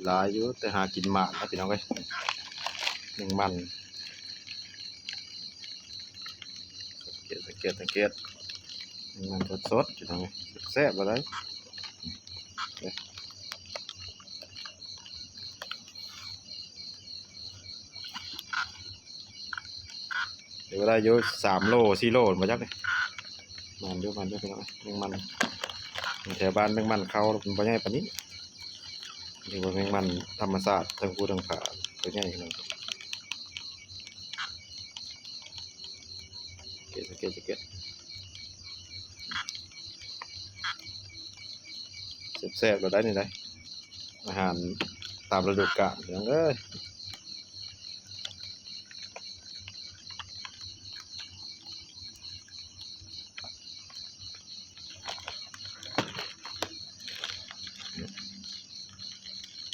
ຫຼາຍຢູ່ ແຕ່ຫາກິນໝາກນະພີ່ນ້ອງເອີຍ. ແມງມັນ ສັງເກດ ສັງເກດ ສັງເກດ ແມງມັນສົດໆ ພີ່ນ້ອງເອີຍ ແຊບໆ ບໍ່ໄດ້. ເດ ໄດ້ຢູ່ ສາມໂລ ສີ່ໂລ ບໍ່ຈັກເດ. ມັນຢູ່ ມັນຢູ່ ພີ່ນ້ອງເອີຍ ແມງມັນ ແຖວບ້ານແມງມັນເຂົາມັນບໍ່ໃຫຍ່ປານນີ້. ນີ້ວ່າແມງມັນທຳມະຊາດ ທັງພູທັງຜາ ຕົວໃຫຍ່ຂະໜາດ. ເກັບ ເກັບ ເກັບ ແຊບໆ ແລ້ວໄດ໋ນີ້ໄດ໋ ອາຫານຕາມລະດູການ ພີ່ນ້ອງເອີຍ.